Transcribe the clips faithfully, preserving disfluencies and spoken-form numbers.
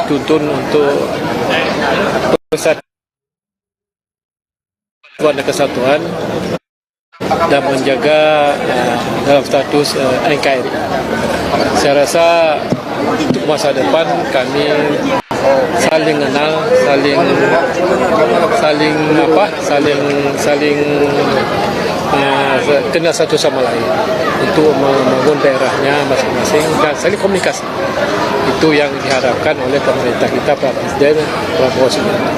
dituntun untuk persatuan dan kesatuan dan menjaga, eh, dalam status, eh, N K R I. Saya rasa untuk masa depan kami saling kenal, saling, saling apa, saling, saling, eh, kenal satu sama lain untuk membangun daerahnya masing-masing dan saling komunikasi. Itu yang diharapkan oleh pemerintah kita, Pak Presiden Prabowo Subianto.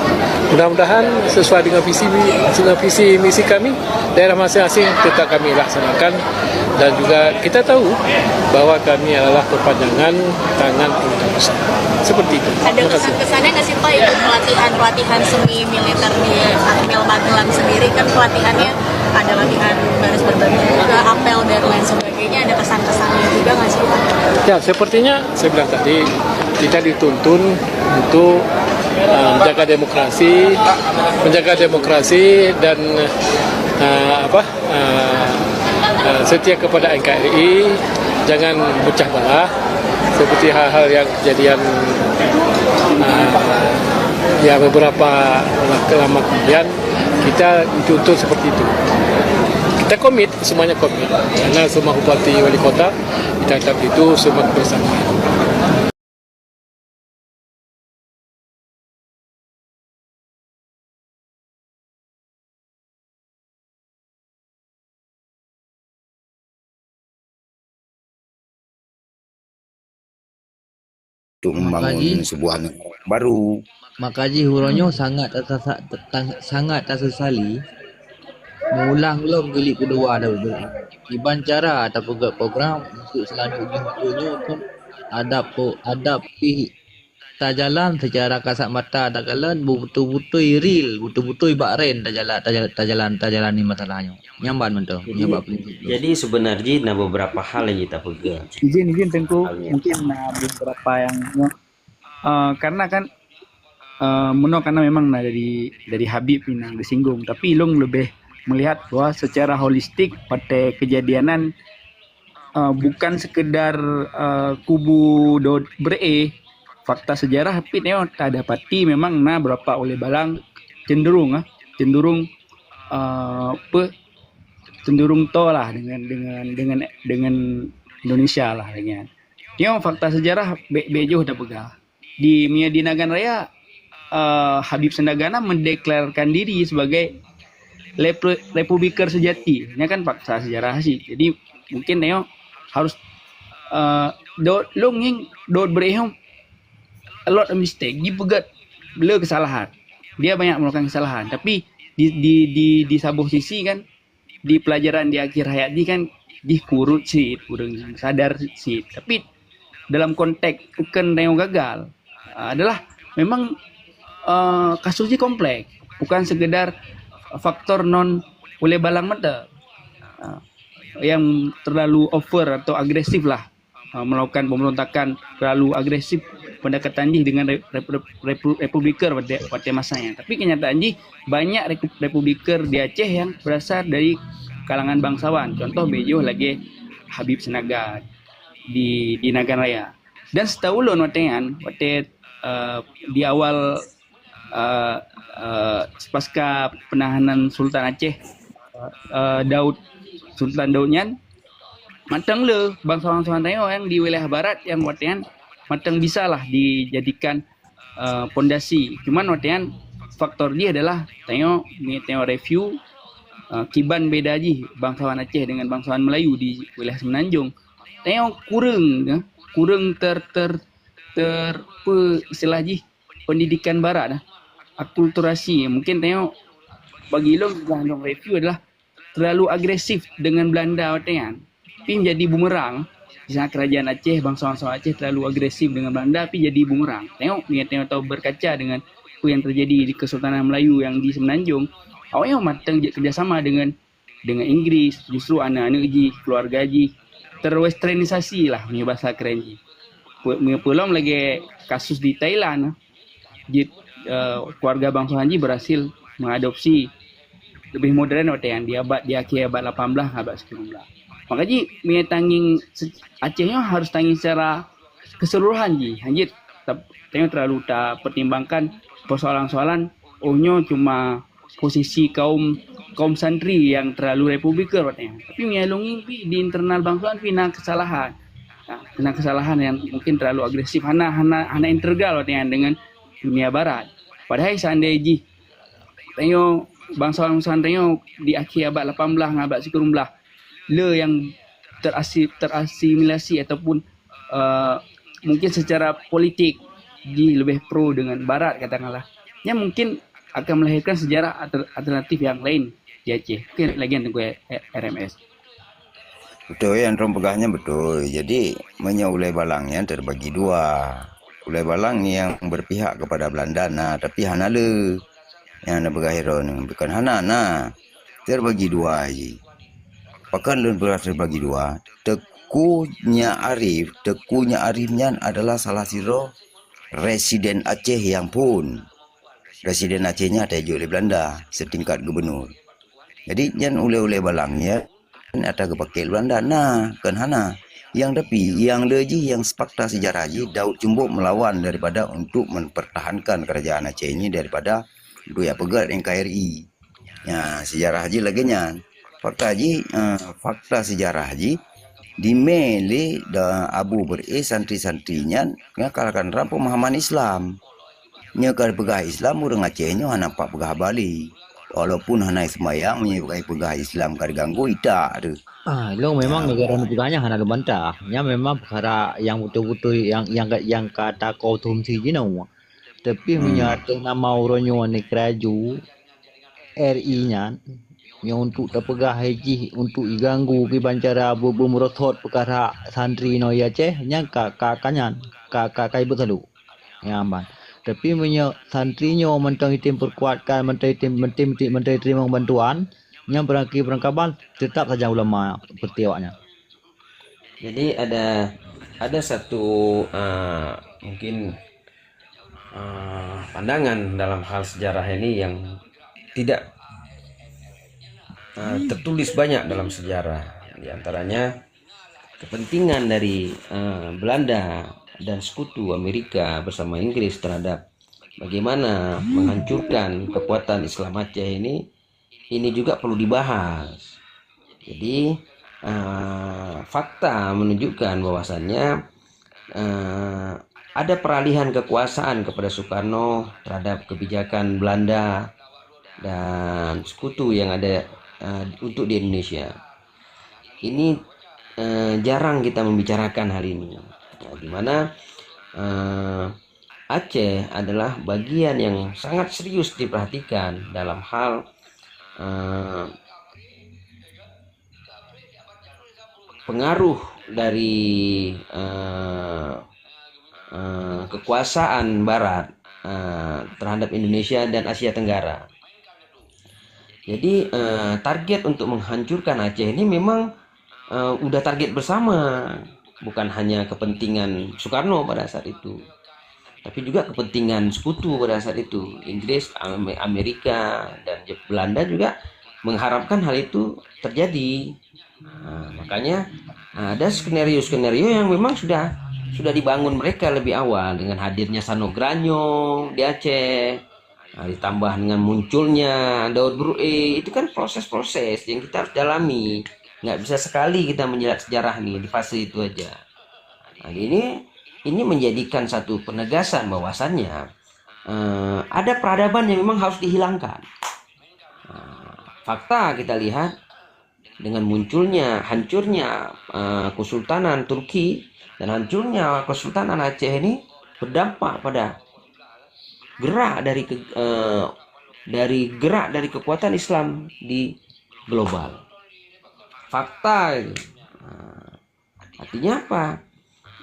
Mudah-mudahan sesuai dengan visi, dengan visi misi kami, daerah masing-masing tetap kami laksanakan dan juga kita tahu bahwa kami adalah perpanjangan tangan pemerintah pusat. Seperti itu. Ada kesan-kesannya nggak sih, Pak, ikut pelatihan-pelatihan seni militer di Akmil Magelang sendiri? Kan pelatihannya ada latihan baris berbagi juga, apel dan lain sebagainya. Ada kesan-kesannya juga nggak sih, Pak? Ya, sepertinya saya bilang tadi, kita dituntun untuk, uh, menjaga demokrasi, menjaga demokrasi dan, uh, apa, uh, uh, setia kepada N K R I, jangan pecah belah seperti hal-hal yang kejadian, uh, ya, beberapa lama kemudian. Kita dituntut seperti itu. Kita komit, semuanya komit. Karena semua bupati, wali kota, kita tetap itu semua kebersamaan. Untuk membangun sebuah negara baru. Maka jih uroe nyoe sangat tasasa-, tang-, sangat tasesali meuulang lom gilik keudua Daud Beureue. Kiban cara tapeugét program untuk seulanjut jih uroe nyoe pun adab po-, adab pih tajalan seucara kasat mata takalon beutôi-beutôi real, beutôi-beutôi bak ren tajala-, tajala-, tajalan, tajalani masalah nyoe. Nyang ban mantong, nyang ban prinsip. Jadi, jadi seubeuna jih na beberapa hal nyang tapeugah. Izin, izin Teungku, mungkin na beberapa nyang, eh, karena kan, eh, meunoe karena memang na dari, dari Habib nyang geusinggung, tapi ilôn leubeh melihat bahwa secara holistik watée kejadianan, eh, bukan sekedar, eh, kubu Daud Beureue, fakta sejarah pih nyoe tadapati memang na beberapa ulée balang cenderung, ah, cenderung, eh, pe, cenderung toe lah dengan, dengan, dengan, dengan Indonesia lah dengan. Nyoe fakta sejarah bék-bék jih tapeugah. Di, meunyoe di Nagan Raya, eh, Habib Sendagana mendeklarkan diri sebagai lepre-, republikan sejati. Nyan kan fakta sejarah cit. Jadi, mungkin nyoe harus, eh, Daud, lôn ngieng Daud Beureue nyoe a lot of mistake, jipeugét le kesalahan. Dia banyak melakukan kesalahan, tapi di, di, di, di saboh sisi kan, di pelajaran di akhir hayat jih kan, jih kurot cit, ureuëng sadar cit. Tapi dalam konteks bukan nyoe gagal, adalah memang, eh, kasus jih kompleks, bukan sekedar faktor non ulée balang mata, eh, yang terlalu over atau agresif lah, eh, melakukan pemberontakan terlalu agresif pendekatan jih dengan re-, re-, re-, repu-, republikan pada, pada masanya. Tapi kenyataan jih banyak repu-, republikan di Aceh yang berasal dari kalangan bangsawan. Contoh bék jih lagée Habib Sendagana di, di Nagan Raya. Dan sitahu ulôn watée nyan, watée, eh, di awal, eh, eh, pasca penahanan Sultan Aceh, eh, Daud, Sultan Daud nyan, mantong le bangsa-bangsa tanyoe nyang di wilayah barat nyang watée nyan mantong bisalah dijadikan, eh, pondasi. Cuman watée nyan faktor jih adalah tanyoe, meunyoe tanyoe review, eh, kiban beda jih bangsawan Aceh dengan bangsawan Melayu di wilayah Semenanjung. Tanyoe kureueng, eh, kureueng ter-, ter-, ter-, pe istilah jih, pendidikan barat dah. Akulturasi. Mungkin tanyoe bagi lôn, lôn review adalah terlalu agresif dengan Belanda watée nyan. Tapi menjadi bumerang. Misalnya kerajaan Aceh, bangsa-bangsa Aceh terlalu agresif dengan Belanda, tapi jadi bumerang. Tanyoe, meunyoe tanyoe tahu berkaca dengan apa yang terjadi di Kesultanan Melayu yang di Semenanjung, awaknyan mantong jeuet kerjasama dengan dengan Inggris, justru aneuk-aneuk jih, keluarga jih, terwesternisasi lah, meunyoe bahasa keren jih. Pe-, meunyoe peulom lagée kasus di Thailand, jih, eh, keluarga bangsawan jih berhasil mengadopsi lebih modern watée nyan di abad, di akhir abad lapan belas, abad sembilan belas. Maka jih, meunyoe tangieng se-, Aceh nyoe harus tangieng secara keseluruhan jih, hanjeuet Tanyoe terlalu tapertimbangkan persoalan-persoalan, oh, nyoe cuma posisi kaum, kaum santri yang terlalu republikan, watée nyan. Tapi meunyoe lôn ngieng pih di internal bangsa pih na kesalahan. Nah, na kesalahan yang mungkin terlalu agresif, hana, hana, hana integral watée nyan dengan dunia barat. Padahai seandai jih tanyoe, bangsa-bangsa tanyoe di akhir abad lapan belas ngon abad sikureueng belas, le yang terasi-, terasimilasi ataupun, eh, mungkin secara politik jih lebih pro dengan barat, katakanlah, nyan mungkin akan melahirkan sejarah alter-, alternatif yang lain di Aceh. Mungkin lagi yang Teungku R M S. Betul, yang Tuan peugah nyan betul. Jadi, meunyoe ulée balang nyan terbagi dua. Ulée balang yang berpihak kepada Belanda na, tapi hana le. Nyang na peugah droeneuh, bukan hana na. Terbagi dua jih. Pakon lôn peugah terbagi dua? Teuku Nyak Arif, Teuku Nyak Arif nyan adalah salah sidroe residen Aceh nyang phon. Residen Aceh nyan ata jijok lé Belanda setingkat gubernur. Jadi, nyan ulée-ulée balang nyan ata geupaké lé Belanda. Na, kon hana. Yang tapi, yang le jih, yang fakta sejarah jih, Daud Cumbok melawan daripada untuk mempertahankan kerajaan Aceh ini daripada untuk ya peugét N K R I. Ya, sejarah jih lagée nyan. Fakta jih, eh, fakta sejarah jih, dimé lé da Abu Beureu'éh santri-santri nyan, nyan kalahkan ram pemahaman Islam. Nyoe ka peugah Islam, ureuëng Aceh nyoe hana pat peugah Bali. Walaupun hana seumayang, meunyoe peugah, peugah Islam ka diganggu, itak tu. Ah, ilong memang Ya. Gara-gara peugah nyan hana lôn bantah. Nyan memang peukara nyang beutôi-beutôi nyang, nyang, nyang ka takonsumsi jinoe. Tapi meunyoe Hmm. ateueh nama uroe nyoe neukeuraju R I nyan, nyang untuk tapeugah jih untuk iganggu kiban cara beu-, beumeurosot peukara santri nyoe i Aceh, nyan ka, ka, ka nyan, ka, ka, ka ibeut salu. Nyan ban. Tapi meunyoe santri nyoe mantong item peukuatkan, mantong item, mantong, mantong, mantong iteurimong bantuan, nyan beurangkaban teutap saja ulama peureuté awaknyan. Jadi ada, ada satu, ah, mungkin, ah, pandangan dalam hal sejarah ini yang tidak, ah, tertulis banyak dalam sejarah. Di antaranya kepentingan dari, ah, Belanda dan sekutu Amerika bersama Inggris terhadap bagaimana menghancurkan kekuatan Islam Aceh ini, ini juga perlu dibahas. Jadi, eh, fakta menunjukkan bahwasannya, eh, ada peralihan kekuasaan kepada Soekarno terhadap kebijakan Belanda dan sekutu yang ada, eh, untuk di Indonesia. Ini, eh, jarang kita membicarakan hal ini. Nah, di mana, eh, Aceh adalah bagian yang sangat serius diperhatikan dalam hal, eh, pengaruh dari, eh, eh, kekuasaan Barat, eh, terhadap Indonesia dan Asia Tenggara. Jadi, eh, target untuk menghancurkan Aceh ini memang, eh, udah target bersama, bukan hanya kepentingan Soekarno pada saat itu, tapi juga kepentingan sekutu pada saat itu, Inggris, Am-, Amerika, dan Jep-, Belanda juga mengharapkan hal itu terjadi. Nah, makanya, nah, ada skenario-skenario yang memang sudah, sudah dibangun mereka lebih awal dengan hadirnya Sanok Granyo di Aceh. Nah, ditambah dengan munculnya Daud Brue, itu kan proses-proses yang kita harus dalami. Nggak bisa sekali kita menjilat sejarah nih di fase itu aja. Nah, ini, ini menjadikan satu penegasan bahwasannya, eh, ada peradaban yang memang harus dihilangkan. Nah, fakta kita lihat dengan munculnya, hancurnya, eh, Kesultanan Turki dan hancurnya Kesultanan Aceh ini berdampak pada gerak dari ke-, eh, dari gerak dari kekuatan Islam di global. Fakta itu. Nah, artinya apa?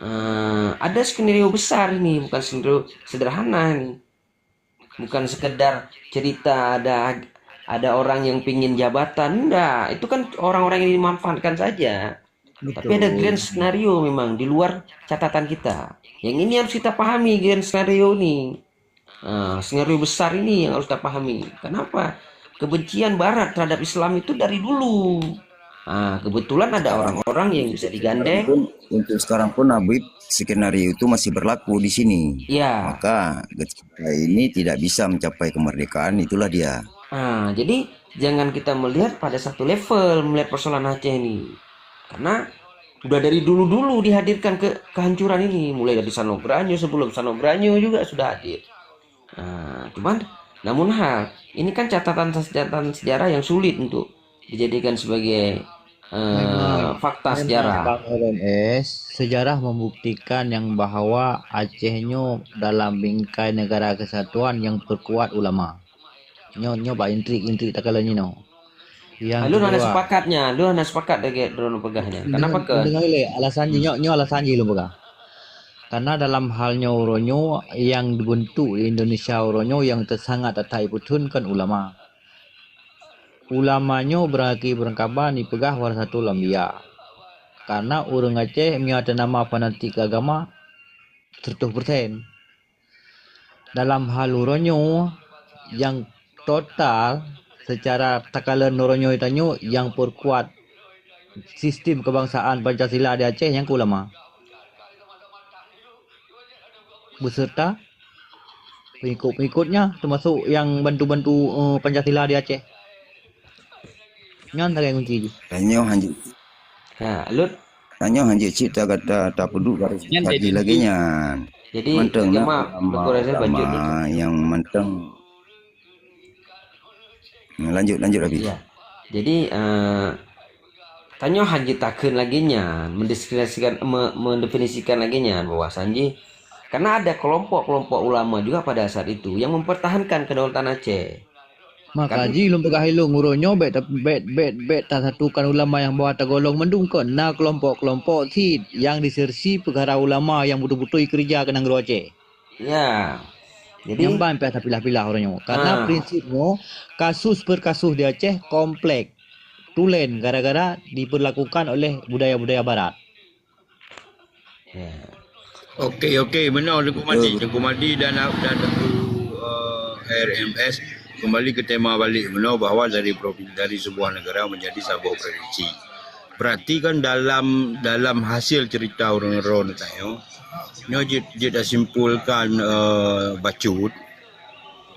Eh, ada skenario besar ini, bukan skenario sederhana ini. Bukan sekedar cerita ada, ada orang yang pingin jabatan, enggak. Itu kan orang-orang yang dimanfaatkan saja. Tapi ada Betul. Grand scenario memang di luar catatan kita. Yang ini harus kita pahami, grand scenario ini. Ah, skenario besar ini yang harus kita pahami. Kenapa? Kebencian Barat terhadap Islam itu dari dulu. Ah, kebetulan ada orang-orang yang bisa digandeng. Untuk sekarang pun, Habib, skenario itu masih berlaku di sini. Ya. Maka kita ini tidak bisa mencapai kemerdekaan, itulah dia. Ah, jadi jangan kita melihat pada satu level melihat persoalan Aceh ini. Karena udah dari dulu-dulu dihadirkan ke kehancuran ini, mulai dari Sanogranyo, sebelum Sanogranyo juga sudah hadir. Nah, cuman namun hal ini kan catatan catatan sejarah yang sulit untuk dijadikan sebagai eh, fakta sejarah. Sejarah membuktikan yang bahwa Aceh nyoe dalam bingkai negara kesatuan yang perkuat ulama. Nyoe nyoe bak intrik-intrik takalon nyoe. Yang Lalu hana sepakatnya, lu hana sepakat dengan droen peugahnya. Kenapa ke? Dengar le, alasan jih nyoe nyoe alasan jih lôn peugah. Karena dalam hal nyoe uroe nyoe yang dibentuk di Indonesia uroe nyoe yang tersangat tatai putun kan ulama. Ulama nyoe beurangkaki beurangkaban dipeugah warasatul anbiya. Karena ureuëng Aceh meunyoe teunama fanatik agama seratus persen. Dalam hal uroe nyoe yang total secara takalon uroe nyoe tanyoe yang perkuat sistem kebangsaan Pancasila di Aceh nyang keu ulama. Beserta pengikut-pengikutnya termasuk yang bantu-bantu uh, Pancasila di Aceh. Nyan sagai kunci jih. Tanyoe hanjeuet. Ha, Lut. Tanyoe hanjeuet cit ta kata tapeuduek garis tadi lagée nyan. Jadi manteng nak ulama-ulama yang manteng. Lanjut lanjut Abi. Ya. Jadi uh, tanyoe hanjeuet takheun lagée nyan, mendefinisikan me, mendefinisikan lagée nyan bahwasanjih karena ada kelompok-kelompok ulama juga pada saat itu yang mempertahankan kedaulatan Aceh. Maka jih lôn peugah ilong uroe nyoe bèk bèk bèk bèk tasatukan ulama nyang bahwa tagolong mandum kon na kelompok-kelompok cit nyang diseursi peukara ulama nyang beutôi-beutôi keureuja keu nanggroe Aceh. Ya. Jadi nyang ban pih tapilah-pilah uroe nyoe. Karena prinsip nyoe kasus per kasus di Aceh komplek tulen gara-gara diperlakukan oleh budaya-budaya barat. Ya. Okey okey, meunoe Teungku Madi, Teungku Madi dan dan Teungku uh, R M S kembali ke tema balik meunoe bahwa dari provinsi dari sebuah negara menjadi saboh provinsi. Berarti kan dalam dalam hasil cerita orang-orang tadi nyoe jeuet jeuet dah simpulkan uh, bacut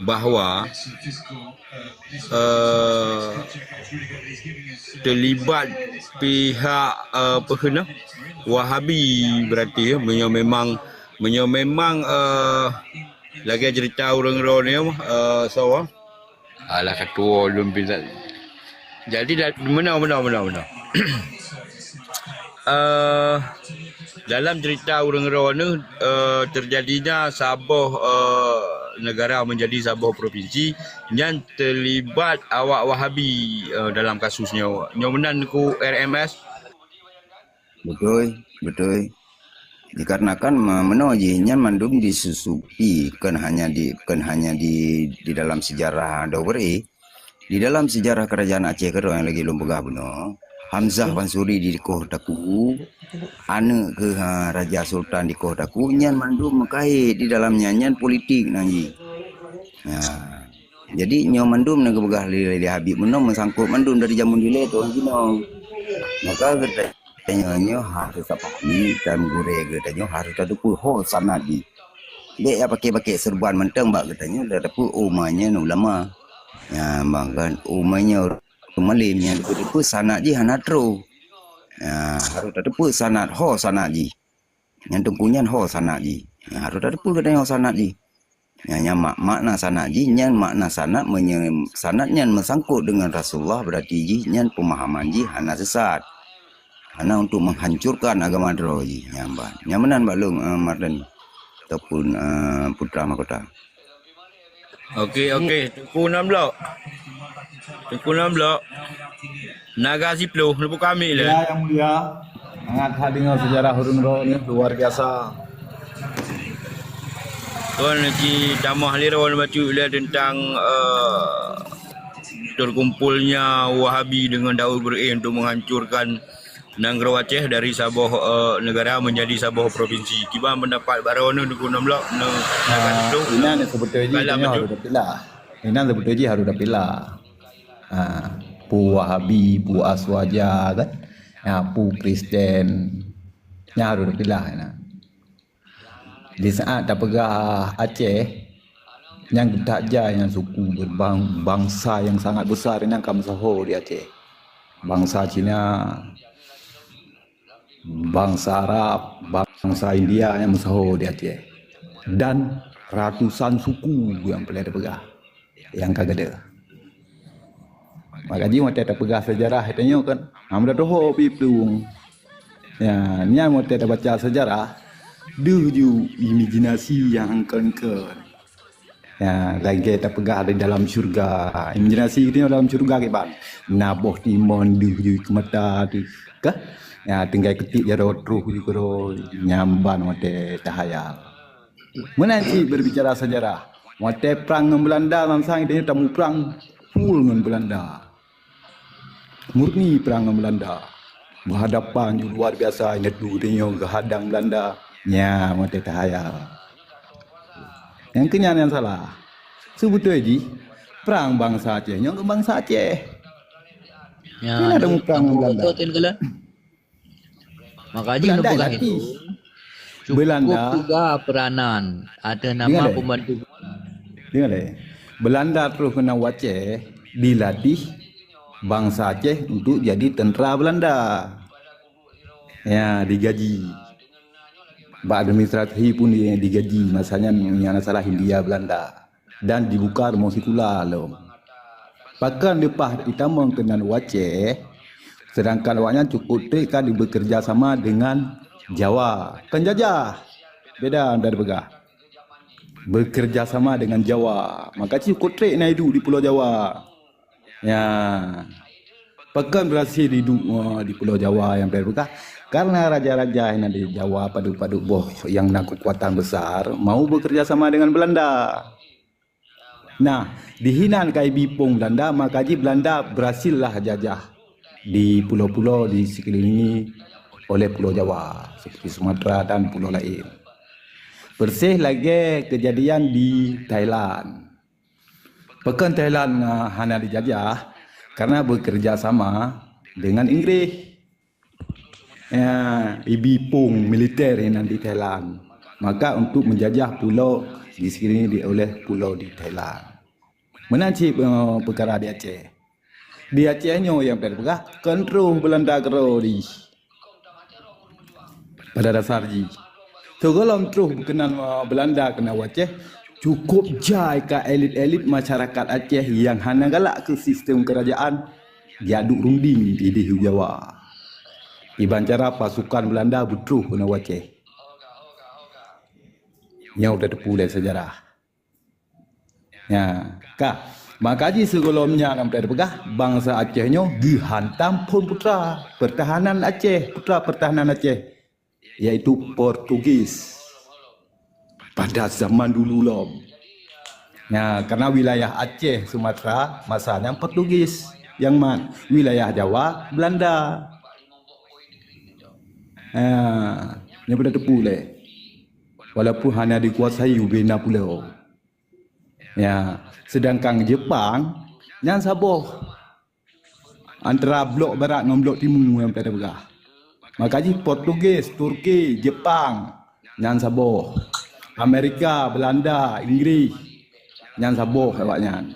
bahwa uh, terlibat pihak uh, apa kena Wahabi berarti ya, menyang memang menyang memang uh, lagi cerita orang-orang ni uh, so alah ketua lun pindah jadi dah menang menang menang menang uh, dalam cerita ureuëng droeneuh uh, terjadinya saboh uh, negara menjadi saboh provinsi nyan terlibat awak Wahabi uh, dalam kasus nyoe. Nyoe meunan ku R M S. Betul, betul. Dikarenakan menoe jih nyan mandum disusupi bukan hanya di bukan hanya di di dalam sejarah Dobere, Di dalam seujarah keurajeuen Aceh keudroe nyang lagée lôn peugah bunoe, Hamzah Pansuri di Koh Taku, aneuëk keuh Raja Sultan di Koh Taku, nyan mandum meukaét di dalam nyan, nyan politik nan jih. Jadi nyoe mandum nyang geupeugah lé Habib bunoe meusangkot mandum dari jameun dilée tuan jinoe. Maka geutanyoe nyoe harôh tapahami dan gurée geutanyoe harôh tateupeue ho sanad jih. Bék ya paké-paké seureuban mantong bak geutanyoe, tateupeue oh ma nyan ulama. Nyan bang kan, oh ma nyan ureuëng malém nyang teupeue-teupeue sanad jih hana trôh. Nyan harôh tateupeue sanad, ho sanad jih. Nyan teungku nyan ho sanad jih. Nyan harôh tateupeue geutanyoe ho sanad jih. Nyan, nyan mak, makna sanad jih, nyan makna sanad meunyoe sanad nyan meusangkot deungon Rasulullah, berarti jih nyan peumahaman jih hana sesat. Hana untuk menghancurkan agama droe jih nyan ban. Nyan meunan bak lôn uh, Mardani ataupun uh, Putra Mahkota. Okey okey, Teungku Nam Blok. Teungku Nam Blok. Naga Siploh, neupeuka mic lé. Ya yang mulia. Sangat that deungoe seujarah ureuëng droe ni luar biasa. Kon ci tamah lé ron bacut lé tentang uh, terkumpulnya Wahabi dengan Daud Ibrahim untuk menghancurkan Nanggroe Aceh dari saboh uh, negara menjadi saboh provinsi. Kiban pendapat baroe nu Teungku Nam Blok nu Inan sebetul ji tanyoe harus dapilah. Inan sebetul ji harus dapilah. Ha. Peue Wahabi, peue Aswaja kan. Ya, peue Kristen. Nyan harôh tapilah na. Di saat tapeugah Aceh, nyang geutak jai nyang suku berbang-, bangsa nyang sangat besar nyang ka meusaho di Aceh. Bangsa Cina, bangsa Arab, bangsa India nyang meusaho di Aceh. Dan ratusan suku nyang peureulée tapeugah nyang ka geude. Maka jih watée tapeugah seujarah tanyoe kan, hana meudoho pih plueng. Ya, nyan watée tabaca seujarah, deuh ju imajinasi nyang engkon-engkon. Ya, lagée tapeugah di dalam syeuruga. Imajinasi geutanyoe dalam syeuruga kiban. Na boh timon deuh ju keu mata teuh, kah? Ya, tinggai keutiek jaroe troh ju keudroe, nyan ban watée tahayal. Meunan cit berbicara sejarah, watée prang ngon Belanda, sang-sang geutanyoe tamuprang full ngon Belanda. Murni prang ngon Belanda. Berhadapan ju luar biasa, indatu geutanyoe geuhadang Belanda. Nyan watée tahayal. Nyang keunyan nyang salah. Seubeutôi jih, prang bansa Aceh nyoe ngon bansa Aceh. Nyan, hana ada muprang ngon Belanda. Beutôi, Tuan Kalan. Maka jih Belanda neupeugah latih. Itu, cukup Belanda peugah peranan ateueh nama Dengar, eh? Pembantu. Dengar, eh? Belanda troh keunan u Aceh dilatih bansa Aceh untuk jadi tentera Belanda. Ya, digaji. Bak administrasi pun di-, digaji. Masa nyan, nyang na salah Hindia Belanda. Dan dibuka rumoh sikula lom. Pakon leupah itamong keunan u Aceh, sedangkan awaknyan cukop treb ka dibeukeureuja sama dengan Jawa. Kon jajah. Beda dan peugah. Beukeureuja sama dengan Jawa. Maka cukop treb na iduek di Pulo Jawa. Ya. Pakon berhasil iduek, eh, di Pulo Jawa nyang peugah. Karena raja-raja nyang na di Jawa padub-padub boh nyang na kekuatan besar mau bekerja sama dengan Belanda. Nah, di hinan ka ibi pong Belanda, maka jih Belanda berhasillah jajah di pulo-pulo di sekelilingi oleh Pulo Jawa, seperti Sumatera dan pulo lain. Persis lagée kejadian di Thailand. Pakon Thailand, ah, hana dijajah karena bekerja sama dengan Inggris. Ya, ibi pong militer nyang na di Thailand. Maka untuk menjajah pulo di sini di, oleh pulo di Thailand. Meunan cit, eh, peukara di Aceh. Di Aceh nyoe nyang peugah, kon troh Belanda keudroe di pada dasar jih. Sigohlom troh keunan, eh, Belanda keunan u Aceh, cukop jai ka elit-elit masyarakat Aceh nyang hana galak keu sistem keurajaan, jiduek runding ideh u Jawa. Iban cara pasukan Belanda beutroh keunan u Aceh. Nyoe tateupeue lé seujarah. Ya, ka. Maka jih sigohlom nyan nyang peugah, bansa Aceh nyoe geuhantam phon putra pertahanan Aceh, putra pertahanan Aceh, yaitu Portugis pada zaman dulu lom. Ya, karena wilayah Aceh, Sumatera, masa nyan Portugis nyang mat, wilayah Jawa, Belanda. Ya, nyoe pada teupeue lé. Walaupun hana dikuasai ubena pulo. Ya, sedangkan Jepang nyan saboh antara blok barat ngon blok timu nyang peugah. Maka jih Portugis, Turki, Jepang nyan saboh. Amerika, Belanda, Inggris nyan saboh awaknyan.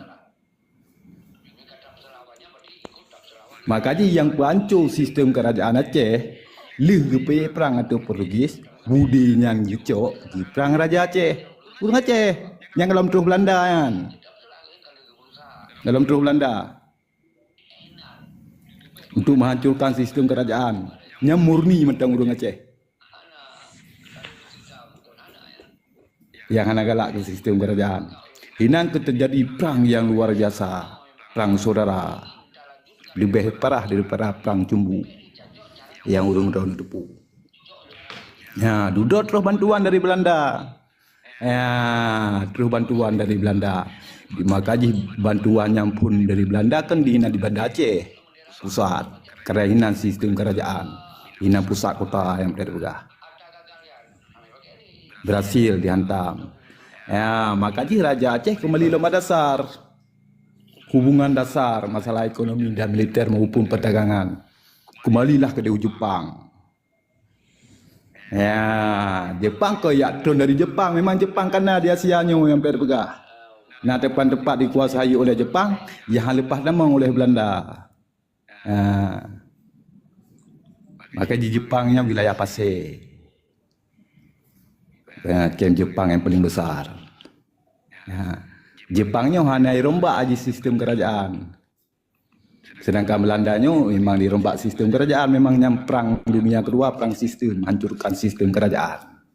Maka jih nyang peuhanco sistem keurajaan Aceh, lheueh geupeuék prang ateueh Portugis, budé nyan geucok jiprang raja Aceh. Ureuëng Aceh nyang gohlom troh Belanda nyan. Gohlom troh Belanda. Untuk menghancurkan sistem keurajaan. Nyan murni mantong ureuëng Aceh. Nyang hana galak keu sistem keurajaan. Inan keuh teujadi prang nyang luar biasa, prang syedara. Leubeh parah daripada prang cumbu nyang ureuëng droeneuh teupeue. Ya, dudoe troh bantuan dari Belanda. Ya, troh bantuan dari Belanda. Maka jih bantuan nyang phon dari Belanda kan di, inan di Banda Aceh pusat. Karena inan sistem keurajaan. Inan pusat kota nyang peugah. Berhasil dihantam. Ya, maka jih Raja Aceh keumbali lom bak dasar. hubungan dasar masalah ekonomi dan militer maupun perdagangan. Kembalilah ke Jepang. Ya, Jepang keu yak tron dari Jepang. Memang Jepang kana di Asia nyoe nyang payah peugah. Na teumpat-teumpat dikuasai oleh Jepang, nyang leupah tamong oleh Belanda. Ha. Maka di Jepang nyan wilayah pasé. Ha, kem Jepang nyang paling besar. Ha. Jepang nyoe hana irombak aji sistem kerajaan. Sedangkan Belanda nyoe memang dirombak sistem kerajaan, memang nyang perang dunia kedua, perang sistem, hancurkan sistem kerajaan.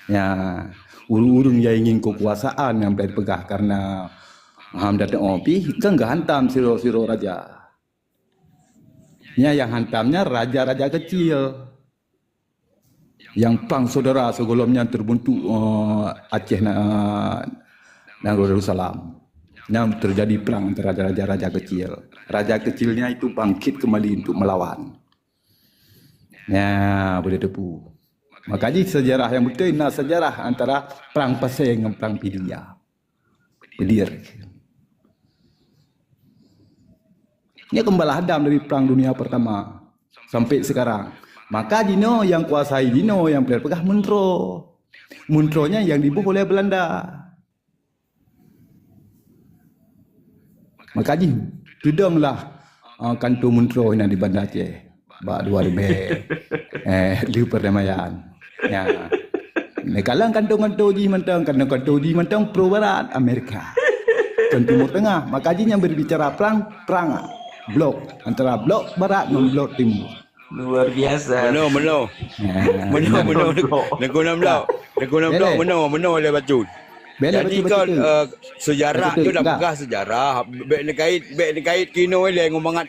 Ya, ureuëng-ureuëng yang ingin kekuasaan nyang payah peugah karena ham datang opi kan geuhantam siro-siro raja. Nya nyang hantamnya raja-raja kecil. Yang perang saudara sebelum nyan terbentuk uh, Aceh na, dan Darussalam. Yang terjadi perang antara raja-raja kecil. Raja kecilnya itu bangkit kembali untuk melawan. Ya, boleh tepu. Maka jih sejarah yang betul na sejarah antara perang pasé dengan perang Pidie. Pidie. Nya keumbal hadam dari perang dunia pertama sampai sekarang. Maka jinoe yang kuasai jinoe yang payah peugah meuntroe. Meuntroe nyan yang diboh oleh Belanda. Maka jih tudonglah uh, kantor meuntroe na di Banda Aceh. Bak dua ribèe. Eh, di perdamaian. Ya. Nikalang kantong-kantong jih mantong, kantong-kantong jih mantong pro barat Amerika. Kan Timur Tengah, maka jih yang berbicara perang, perang blok antara blok barat dan blok timur. Luar biasa. Meno, meno. Meno, meno. Teungku nam blok. Teungku nam blok, meno, meno oleh bacut. Jadi kan uh, sejarah tu dah peugah sejarah. Bek nekait, bek nekait kino ilai ngon mangat